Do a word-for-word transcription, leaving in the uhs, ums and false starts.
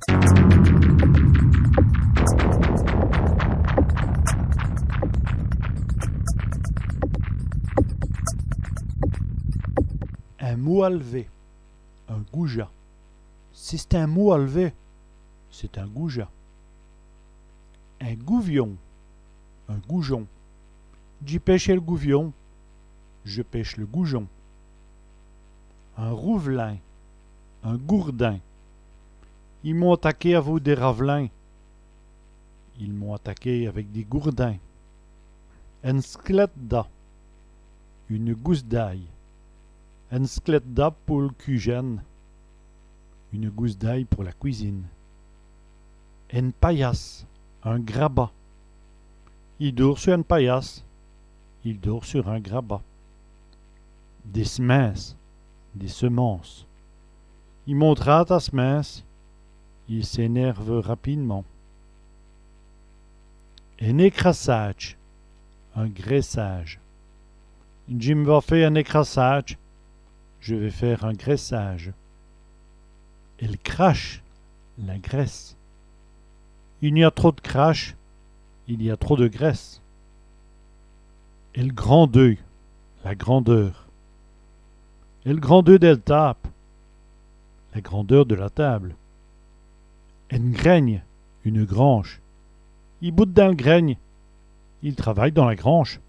In mot al'vé, un goujat. C'è-st-in mot al'vé, c'est un goujat. In gouvion, un goujon. Dji pèche èl gouvion, je pêche le goujon. In rouvlin, un gourdin. I m'ont ataké avou dès ravlins. Ils m'ont attaqué avec des gourdins. Ène sclète d'a, une gousse d'ail. Ène sclète d'a pou l' cûjène. Une gousse d'ail pour la cuisine. Ène payasse, un grabat. I dôrt su ène payasse. Il dort sur un grabat. Dès s'minces, des semences. I monte rade a s'minces. Il s'énerve rapidement. In ècrassadje, un graissage. Dji m' va fé in ècrassadje. Je vais faire un graissage. Èl crache, la graisse. I gn-a trop d' crache, il y a trop de graisse. Èl grandeû, la grandeur. Èl grandeû dèl tâbe, la grandeur de la table. Ène grègne, une grange. I boute dins l' grègne, il travaille dans la grange.